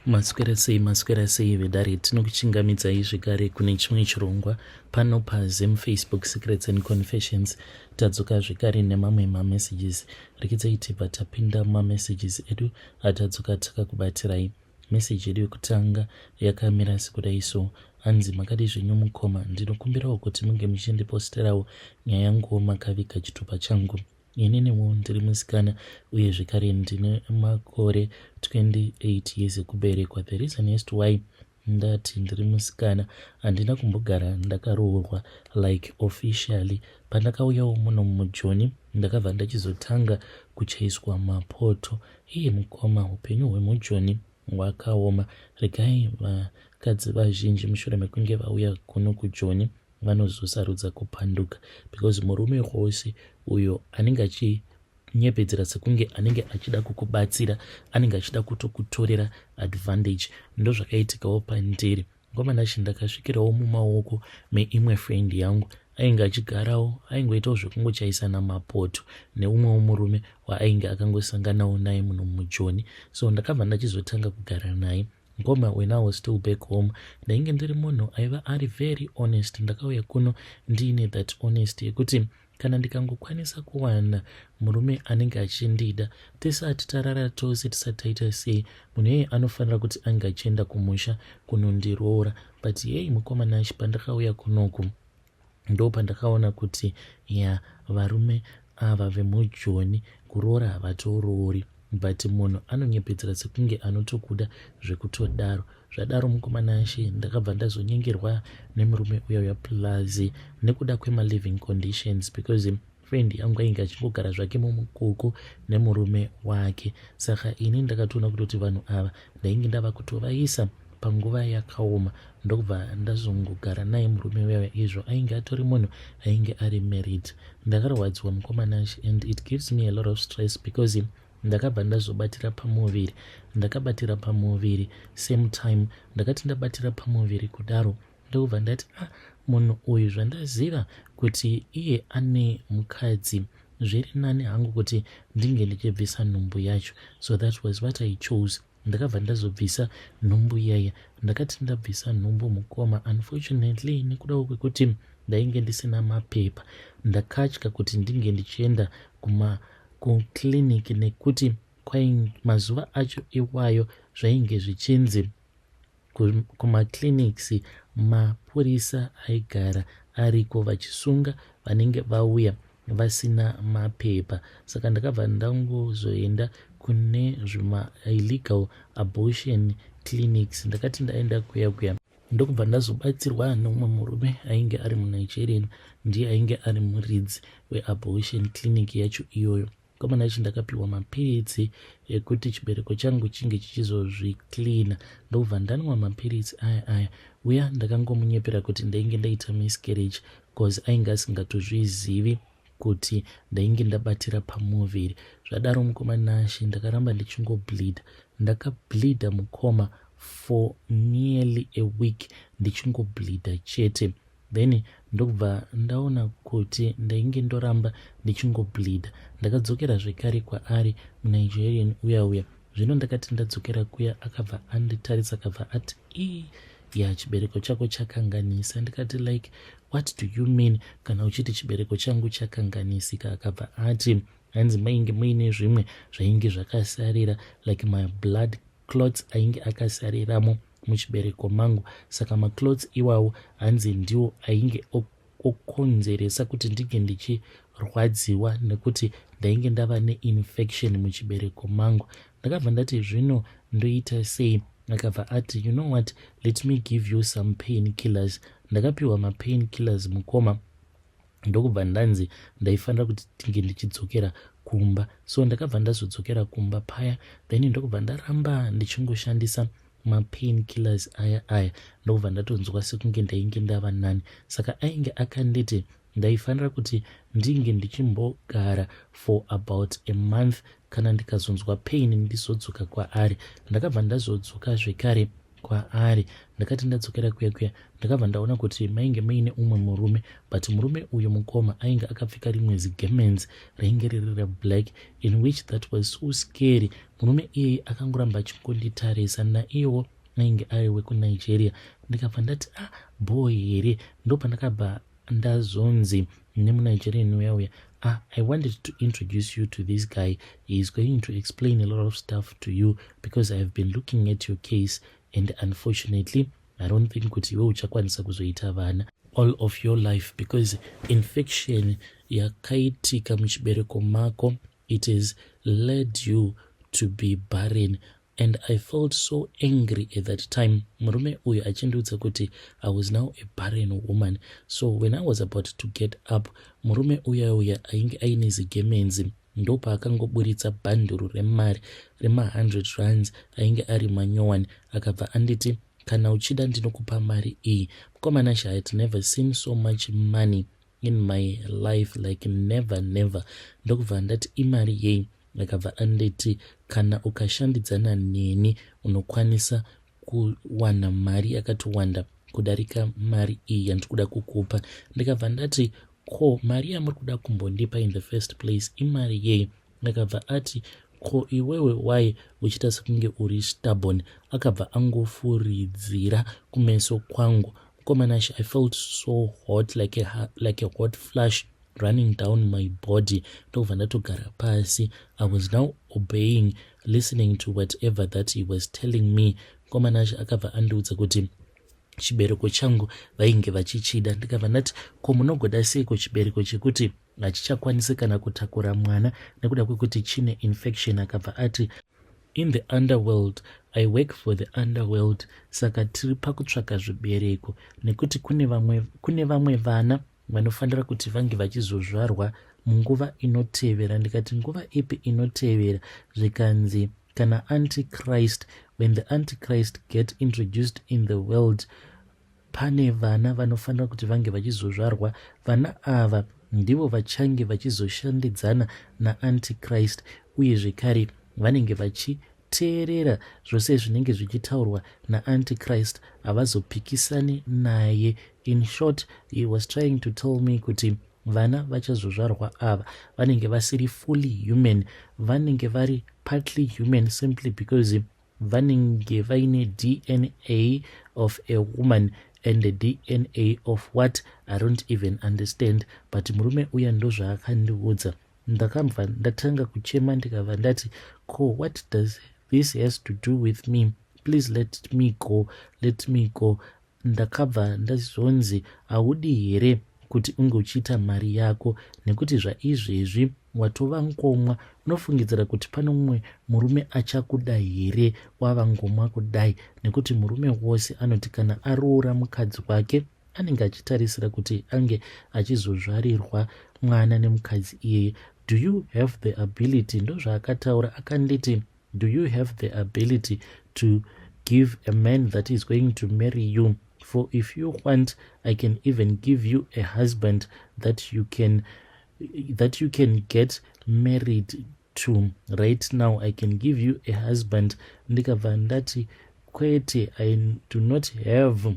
Maswera sei, maswera sei vedare, tinokuchingamidzai zvekare kune chimwe chirongwa pano paZim Facebook Secrets and Confessions. Tadzoka zvekare nemamwe mamessages. Rekedzai tibva tapinda mumamessages edu atadzoka takakubatirai. Message yedu yekutanga yakamira sekudai so. Hanzi makadii zvenyu mukoma, ndinokumbirawo kuti munge muchindiposterawo nyaya yanguwo makaviga chitupa changu. Ininiwo ndiri musikana uye zvekare ndine makore 28 years ekuberekwa. The reason as to why ndati ndiri musikana, handina kumbogara ndakaroorwa like officially. Pandakauyawo muno muJoni ndakabva ndachizotanga kuchaiswa mapoto. Iye mukoma, upenyu hwemujoni hwakaoma. Regai vakadzi vazhinji mushure mekunge vauya kuno kuJoni vanozosarudza kupanduka because murume wose uyo anenge achinyepedzera sekunge anenge achida kukubatsira anenge achida kutokutorera advantage. Ndozvakaitikawo pandiri ngomanashi. Ndakasvikirawo mumaoko meimwe friend yangu ainge achigarawo, aingoitawo zvekungochaisana mapoto neumwewo murume waainge akangosanganawo naye muno mujoni. So ndakabva ndachizotanga kugara naye ngoma. When I was still back home, ndainge ndiri munhu aiva ari very honest. Ndakauya kuno ndiine that honesty yekuti kana ndikangokwanisa kuwana murume anenge achindida, tisati tarara tose, tisati taita sei, munhu iyeye anofanira kuti ange achienda kumusha kunondiroora. But yei mukomanashi, pandakauya kunoku ndo pandakaona kuti ya, varume ava vemujoni kuroora havatoroori, but munhu anonyepedzera sekunge anotokuda zvekutodaro. Zvadaro mukomanashi, ndakabva ndazonyengerwa nemurume uya uya, plus nekuda kwemaliving conditions, because friend yangu ainge achingogara zvake mumukuku nemurume wake. Saka ini ndakatoona kutoti vanhu ava ndainge ndava kutovaisa panguva yakaoma, ndokubva ndazongogara naye murume uyaya, izvo ainge atori munhu ainge ari married. Ndakarwadziwa mukomanashi, and it gives me a lot of stress because ndakabva ndazobatira pamuviri. Ndakabatira pamuviri same time. Ndakati ndabatira pamuviri kudaro, ndokubva ndati, "Ah, munhu uyu zvandaziva kuti iye ane mukadzi, zviri nani hangu kuti ndinge ndichibvisa nhumbu yacho." So that was what I chose. Ndakabva ndazobvisa nhumbu iyaya. Ndakati ndabvisa nhumbu mukoma, unfortunately nekudawo kwekuti ndainge ndisina mapepa, ndakatya kuti ndinge ndichienda kuma kuclinic, nekuti kwai mazuva acho iwayo zvainge zvichinzi kumaclinics mapurisa aigara ariko vachisunga vanenge vauya vasina mapepa. Saka ndakabva ndangozoenda kune zvimaillegal abortion clinics. Ndakati ndaenda kuya kuya, ndokubva ndazobatsirwa neumwe murume ainge ari muNigerian, ndiye ainge ari muridzi weabortion clinic yacho iyoyo. Komana ichi, ndakapiwa mapiritsi ekuti chibereko changu chinge chichizozvicleana, ndokubva ndanwa mapiritsi aya aya. Uya ndakangomunyepera kuti ndainge ndaita miscarriage, cause ainge asingatozvizivi kuti ndainge ndabatira pamuviri. Zvadaro mukomanashi, ndakaramba ndichingobleeda. Ndakableeda mukoma for nearly a week, ndichingobleeda chete. Then ndokubva ndaona kuti ndainge ndoramba ndichingobleeda. Ndakadzokera zvekare kwaari muNigerian uya uya. Zvino ndakati ndadzokera kuya, akabva anditarisa, akabva ati, "Ii ya, chibereko chako chakanganisa." Ndikati, "Like, what do you mean kana uchiti chibereko changu chakanganisika?" Akabva ati hanzi mainge muine zvimwe zvainge zvakasarira, like my blood clots ainge akasariramo muchibereko mangu. Saka maclots iwawo hanzi ndiwo ainge okonzeresa kuti ndinge ndichirwadziwa, nekuti ndainge ndava neinfection muchibereko mangu. Ndakabva ndati, "Zvino ndoita sei?" Akabva ati, "You know what, let me give you some pain killers." Ndakapiwa mapain killers mukoma, ndokubva ndanzi ndaifanira kuti tinge ndichidzokera kumba. So ndakabva ndazodzokera kumba paya, then ndokubva ndaramba ndichingoshandisa mapain killers aya aya, ndokubva ndatonzwa sekunge ndainge ndava nani. Saka ainge akanditi ndaifanira kuti ndinge ndichimbogara for about a month, kana ndikazonzwa pain ndizodzoka kwaari. Ndakabva ndazodzoka zvekare. kwaari. Ndakati ndadzokera kuya kuya ndakabva ndaona kuti mainge muine umwe murume, but murume uyu mukoma ainge akapfeka rimwe zigemenzi rainge riri reblack, in which that was so scary. Murume iyeye akangoramba achingonditarisa, naiyewo ainge ari wekuNigeria. Ndikabva ndati, "Ah, boy here?" Ndopandakabva ndazonzi nemuNigerian uya uya, "Ah, I wanted to introduce you to this guy. He is going to explain a lot of stuff to you because I have been looking at your case and unfortunately I don't think kuti iwe uchakwanisa kuzoita vana all of your life because infection yakaitika muchibereko mako, it has led you to be barren." And I felt so angry at that time, murume uyu achindiudza kuti I was now a barren woman. So when I was about to get up, murume uya uya ainge aine zigemenzi ndopaakangoburitsa bhanduru remari rema100 rands ainge ari manyowani. Akabva anditi, "Kana uchida ndinokupa mari iyi." Mukoma Nashe, I had never seen so much money in my life, like never, never. Ndokubva ndati, "Imari yei?" Akabva anditi, "Kana ukashandidzana neni unokwanisa kuwana mari yakatowanda kudarika mari iyi yandiri kuda kukupa." Ndikabva ndati, "Ko mari yamuri kuda kumbondipa in the first place imari yei?" Akabva ati, "Ko iwewe wai uchiita sekunge uri stubborn?" Akabva angofuridzira kumeso kwangu. Mukoma Nashe, I felt so hot, like a hot flash running down my body. Ndokubva ndatogara pasi. I was now obeying, listening to whatever that he was telling me. Mukoma Nashe, akabva andiudza kuti chibereko changu vainge vachichida. Ndikabva ndati, "Ko munogoda seiko chibereko chekuti hachichakwanisi kana kutakura mwana nekuda kwekuti chine infection?" Akabva ati, "In the underworld, I work for the underworld, saka tiri pakutsvaka zvibereko nekuti kune vamwe vana vanofanira kuti vange vachizozvarwa munguva inotevera." Ndikati, "Nguva ipi inotevera?" Zvikanzi, "Kana Antichrist, when the Antichrist get introduced in the world, pane vana vanofanira kuti vange vachizozvarwa. Vana ava ndivo vachange vachizoshandidzana naAntichrist, uye zvekare vanenge vachiteerera zvose zvinenge zvichitaurwa naAntichrist, havazopikisani naye." In short, he was trying to tell me kuti vana vachazozvarwa ava vanenge vasiri fully human, vanenge vari partly human, simply because vanenge vaine DNA of a woman and the DNA of what, I don't even understand, but murume uya ndozvaakandiudza. Ndakabva ndatanga kuchema. Ndikabva ndati, "Ko what does this has to do with me? Please let me go, let me go." Ndakabva ndazonzi, "Haudi here kuti unge uchiita mari yako? Nekuti zvaizvezvi watova ngomwa. Unofungidzira kuti pane mumwe murume achakuda here wava ngomwa kudai? Nekuti murume wose anoti kana aroora mukadzi wake anenge achitarisira kuti ange achizozvarirwa mwana nemukadzi iyeye. Do you have the ability?" Ndozvaakataura. Akanditi, "Do you have the ability to give a man that is going to marry you? For if you want, I can even give you a husband that you can get married to right now. I can give you a husband." Ndikabva ndati, "Kwete, I do not have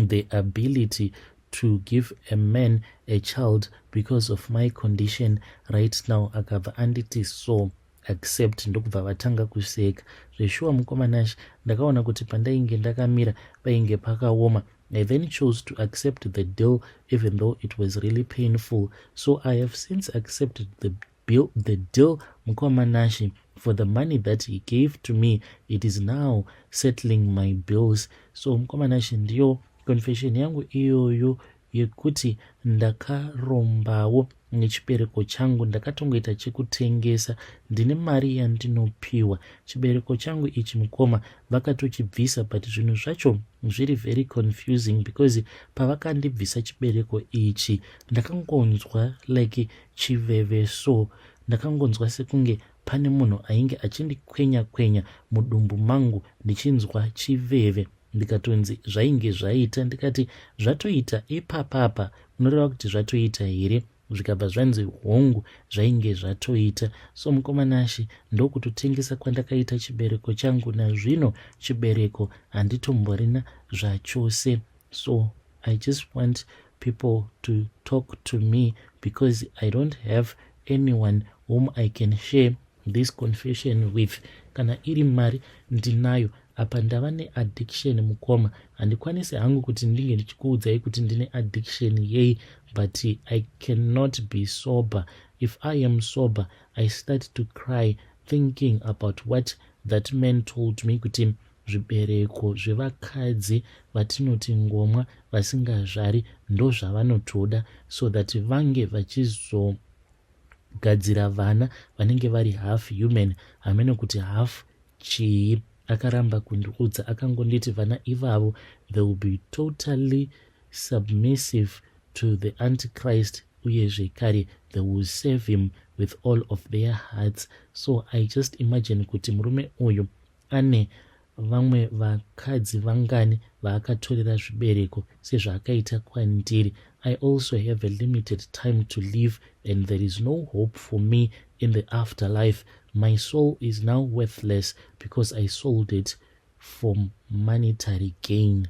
the ability to give a man a child because of my condition right now." Akabva anditi, "So accept." Ndokubva vatanga kuseka zveshuwa. Mukoma Nashe, ndakaona kuti pandainge ndakamira painge pakaoma. I then chose to accept the deal, even though it was really painful. So I have since accepted the deal, mukoma Nashe. For the money that he gave to me, it is now settling my bills. So mukoma Nashe, ndiyo confession yangu iyoyo yekuti ndakarombawo nechibereko changu. Ndakatongoita chekutengesa, ndine mari yandinopiwa. Chibereko changu ichi, mukoma, vakatochibvisa, but zvinhu zvacho zviri very confusing because pavakandibvisa chibereko ichi ndakangonzwa like chiveve. So ndakangonzwa sekunge pane munhu ainge achindikwenya kwenya mudumbu mangu, ndichinzwa chiveve. Ndikatonzi zvainge zvaita. Ndikati, "Zvatoita ipapapa, unoreva kuti zvatoita here?" Zvikabva zvanzi hongu, zvainge zvatoita. So mukoma Nashe, ndokutotengesa kwandakaita chibereko changu. Nazvino chibereko handitomborina zvachose. So I just want people to talk to me because I don't have anyone whom I can share this confession with. Kana iri mari ndinayo. Apa ndava neaddiction, mukoma. Handikwanisi hangu kuti ndinge ndichikuudzai kuti ndine addiction yei, but I cannot be sober. If I am sober, I start to cry thinking about what that man told me, kuti zvibereko zvevakadzi vatinoti ngomwa vasingazvari ndozvavanotoda, so that vange vachizogadzira vana vanenge vari half human. Hamene kuti half chii, akaramba kundiudza. Akangonditi vana ivavo, they will be totally submissive to the Antichrist, uye zvekare they will serve him with all of their hearts. So I just imagine kuti murume uyu ane vamwe vakadzi vangani vaakatorera zvibereko sezvaakaita kwandiri. I also have a limited time to live and there is no hope for me in the afterlife. My soul is now worthless because I sold it for monetary gain.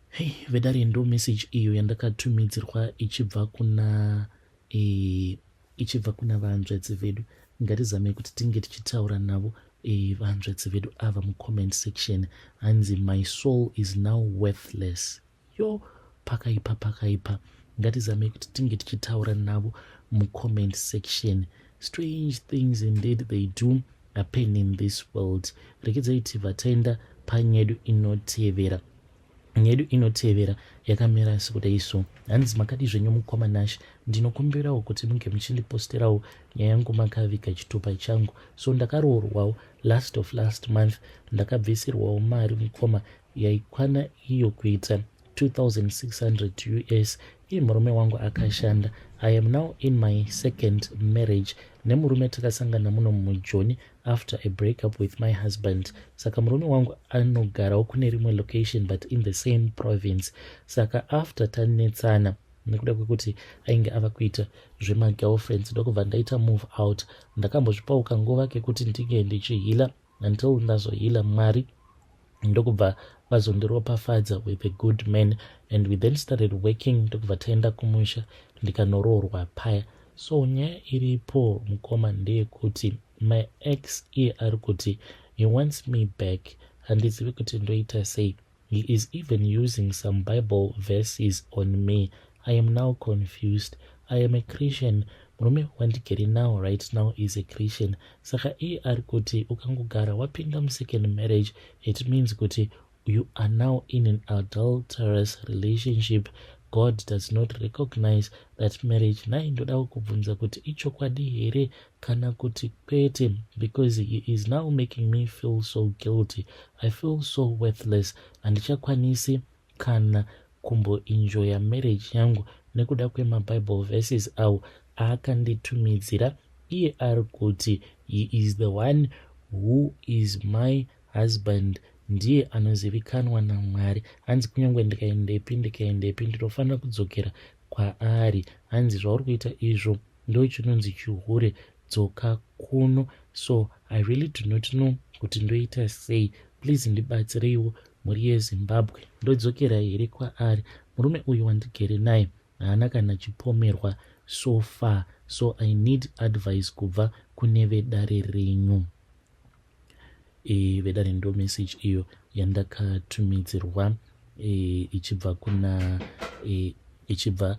Hey, vedare, ndo message iyo yandakatumidzirwa ichibva kuna vanzvadzi vedu. Ngatizamei kuti tinge tichitaura navo vanzvadzi vedu ava mucomment section. Hanzi, "My soul is now worthless." Yo, pakaipa, pakaipa. Ngatizamei kuti tinge tichitaura navo mucomment section. Strange things indeed, they do happen in this world. Rekedzai tibva taenda panyedu inotevera. Nyedu inotevera yakamira sekudai so. Hanzi, "Makadi zvenyu, mukoma Nash? Ndinokumbirawo kuti munge muchindiposterawo nyaya yangu makaviga chitupa changu. So ndakaroorwawo last of last month. Ndakabvisirwawo mari, mukoma, yaikwana iyo kuita 2600 US. Iye murume wangu akashanda. I am now in my second marriage nemurume. Takasangana muno muJoni after a breakup with my husband. Saka murume wangu anogarawo kune rimwe location but in the same province. Saka after tanetsana nekuda kwekuti ainge ava kuita zvemagirlfriends, ndokubva ndaita move out. Ndakambozvipawo kanguva kekuti ndinge ndichiheala until ndazoheala, Mwari ndokubva vazondiropafadza with a good man, and we then started working. Ndokubva taenda kumusha, ndikanoroorwa paya. So nyaya iripo, mukoma, ndeyekuti my ex iye ari kuti he wants me back. Handizivi kuti ndoita sei. He is even using some Bible verses on me. I am now confused. I am a Christian. Murume wandigere now, right now, is a Christian. Saka iye ari kuti ukangogara wapinda musecond marriage, it means kuti you are now in an adulterous relationship. God does not recognize that marriage. Nai ndoda kubvunza kuti ichokwadi here kana kuti kwete, because he is now making me feel so guilty. I feel so worthless. Handichakwanisi kana kumboenjoya marriage yangu nekuda kwemabible verses awo aakanditumidzira. Iye ari kuti he is the one who is my husband, ndiye anozivikanwa naMwari. Hanzi kunyange ndikaendepi, ndikaendepi, ndinofanira kudzokera kwaari. Hanzi zvauri kuita izvo ndo chinonzi chihure, dzoka kuno. So I really do not know kuti ndoita sei. Please ndibatsireiwo, mhuri yeZimbabwe. Ndodzokera here kwaari? Murume uyu wandigere naye haana kana chipomerwa so far. So I need advice kubva kune vedare renyu." Vedare, ndo message iyo yandakatumidzirwa ichibva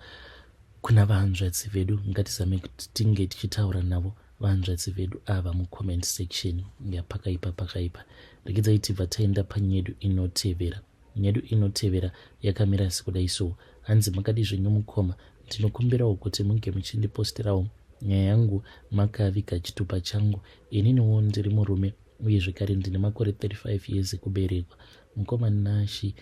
kuna vanzvadzi vedu. Ngatizame kuti tinge tichitaura navo vanzvadzi vedu ava mucomment section. Yapakaipa, pakaipa. Regedzai tibva taenda panyedu inotevera. Nyedu inotevera yakamira sekudai so. Hanzi, "Makadi zvenyu, mukoma? Ndinokumbirawo kuti munge muchindiposterawo nyaya yangu makaviga chitupa changu. Ininiwo ndiri murume, uye zvekare ndine makore 35 years ekuberekwa. Mukoma Nashi,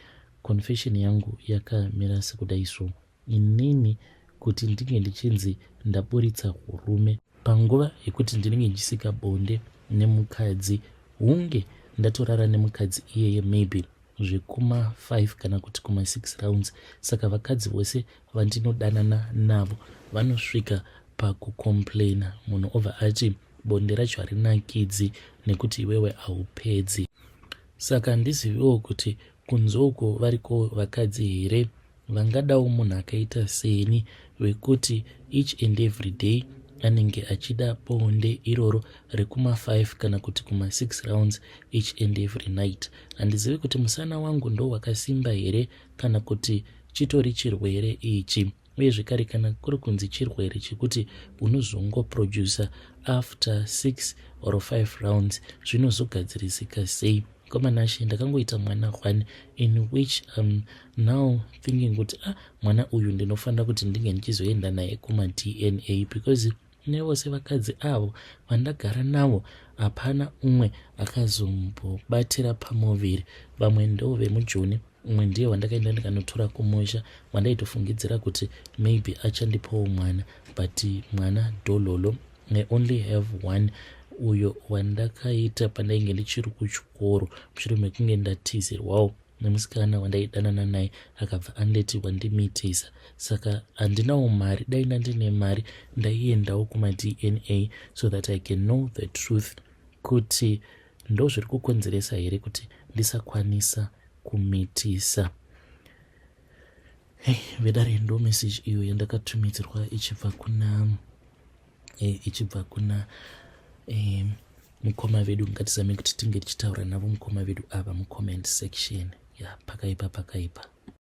confession yangu yakamira sekudai so. Inini kuti ndinge ndichinzi ndaburitsa urume panguva yekuti ndinenge ndichisika bonde nemukadzi, hunge ndatorara nemukadzi iyeye maybe Zvekuma 5 kana kuti kuma 6 rounds. Saka vakadzi vose vandinodanana navo vanosvika pakucomplaina, munhu obva ati bonde racho harinakidzi nekuti iwewe haupedzi. Saka handiziviwo kuti kunze uko variko vakadzi here vangadawo munhu akaita seni, wekuti each and every day anenge achida bonde iroro rekuma5 kana kuti kuma6 rounds each and every night. Handizivi kuti musana wangu ndo wakasimba here kana kuti chitori chirwere ichi. Uye zvekare, kana kuri kunzi chirwere chekuti unozongoproducer after 6 or 5 rounds, zvinozogadzirisika sei? Komanashe, ndakangoita mwana one, in which now thinking kuti, ah, mwana uyu ndinofanira kuti ndinge ndichizoenda naye kumaDNA, because nevose vakadzi avo vandagara navo hapana umwe akazombobatira pamuviri. Vamwe ndo vemujoni, umwe ndiye wandakaenda ndikanotora kumusha, wandaitofungidzira kuti maybe achandipawo mwana, but mwana dhololo. I only have one, uyo wandakaita pandainge ndichiri kuchikoro, mushure mekunge ndatizirwawo nemusikana wandaidanana naye, akabva anditi wandimitisa. Saka handinawo mari. Dai ndandine mari, ndaiendawo kumaDNA so that I can know the truth kuti ndo zviri kukonzeresa here kuti ndisakwanisa kumitisa. Hey, vedare, ndo message iyo yandakatumidzirwa ichibva kuna mukoma vedu. Ngatizame kuti tinge tichitaura navo mukoma vedu ava mucomment section. Ya, pakaipa, pakaipa.